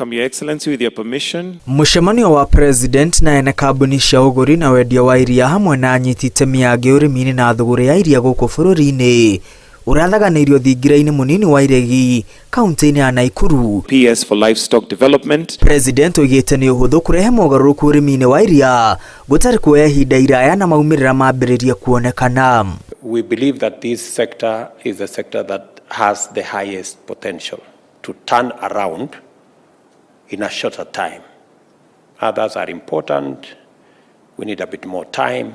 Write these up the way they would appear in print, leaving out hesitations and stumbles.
Welcome, Your Excellency, with your permission. Mũcemanio wa President na ene kambuni cia ũgũri na wendia wa iria hamwe na anyiti itemi angĩ ũrĩmi-inĩ na thũgũrĩ ya iria gũkũ bũrũri-inĩ ũrathaganĩirio thingira-inĩ mũnini wa Iregi kaunti-inĩ ya Naikuru. PS for Livestock Development. President oigĩte nĩ ũhũthũ kũrehe mogarũrũku ũrĩmi-inĩ wa iria gũtarĩ kuoya ihinda iraya na maumĩrĩra mambĩrĩrie kuonekana. We believe that this sector is a sector that has the highest potential to turn around in a shorter time. Others are important. We need a bit more time.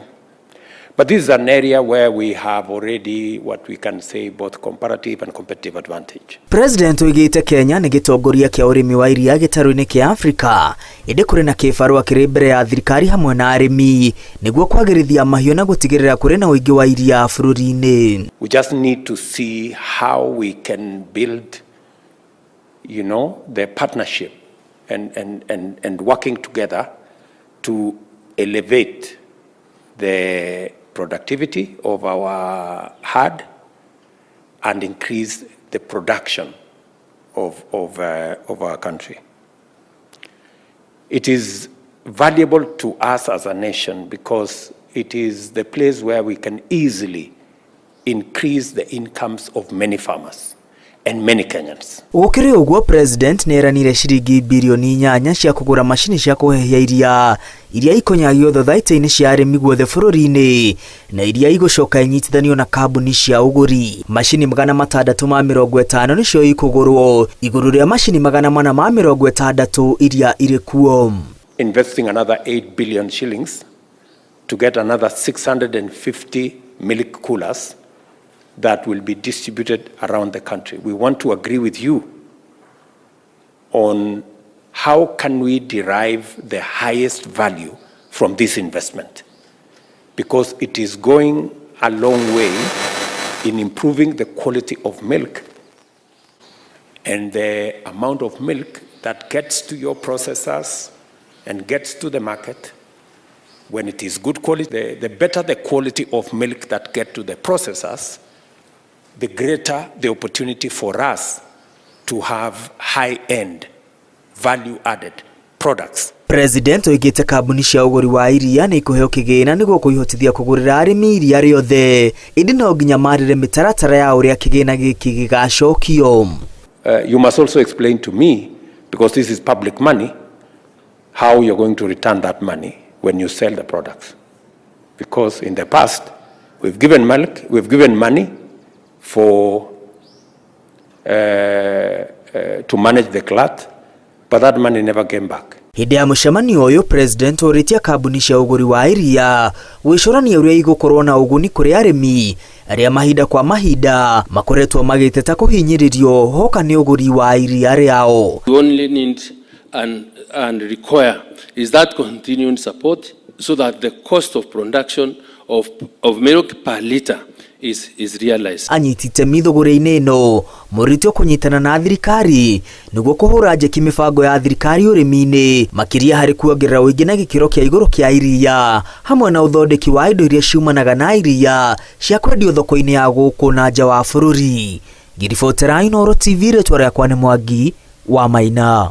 But this is an area where we have already what we can say both comparative and competitive advantage. President oigĩte Kenya nĩ gĩtongoria kĩa ũrĩmi wa iria gĩtarũ-inĩ kĩa Afrika, ĩndĩ kũrĩ na kĩbarũa kĩrĩ mbere ya thirikari hamwe na arĩmi nĩguo kwagĩrithia mahiũ na gũtigĩrĩra kũrĩ na ũingĩ wa iria bũrũri-inĩ. We just need to see how we can build the partnership and working together to elevate the productivity of our herd and increase the production of our country. It is valuable to us as a nation because it is the place where we can easily increase the incomes of many farmers and many Kenyans. Gũkĩrĩ ũguo, President nĩ eranĩire ciringi birioni 8 cia kũgũra macini cia kũhehia iria iria ikonyagio thothaitĩ-inĩ cia arĩmi guothe bũrũri-inĩ na iria igũcoka inyitithanio na kambuni cia ũgũri. Macini 650 nĩcio ikũgũrwo igũrũ rĩa macini 460 iria irĩ kuo. Investing another 8 billion shillings to get another 650 milk coolers that will be distributed around the country. We want to agree with you on how can we derive the highest value from this investment, because it is going a long way in improving the quality of milk and the amount of milk that gets to your processors and gets to the market. When it is good quality, the better the quality of milk that get to the processors, the greater the opportunity for us to have high-end, value-added products. President oigĩte kambuni cia ũgũri wa iria nĩ ikũheo kĩgĩna nĩguo kũihotithia kũgũrĩra arĩmi iria rĩothe, ĩndĩ no nginya marĩre mĩtaratara ya ũrĩa kĩgĩna gĩkĩ gĩgacokio. You must also explain to me, because this is public money, how you're going to return that money when you sell the products. Because in the past, we've given milk, we've given money for to manage the glut, but that money never came back. Hĩndĩ ya mũcemanio ũyũ, President orĩtie kambuni cia ũgũri wa iria gwĩcũrania ũrĩa igũkorwo na ũguni kũrĩ arĩmi arĩa mahinda kwa mahinda makoretwo magĩteta kũhinyĩrĩrio hoka nĩ ũgũri wa iria rĩao. We only need and require is that continuing support so that the cost of production of milk per liter is realized. Anyiti itemi thũgũrĩ-inĩ ĩno morĩtio kũnyitana na thirikari nĩguo kũhũra njeki mĩbango ya thirikari ũrĩmi-inĩ, makĩria harĩ kuongerera ũingĩ na gĩkĩro kĩa igũrũ kĩa iria hamwe na ũthondeki wa indo iria ciumanaga na iria cia kwendio thoko-inĩ ya gũkũ na nja wa bũrũri. Ngĩribotera Inooro TV, rĩtwa rĩakwa nĩ Mwangi wa Maina.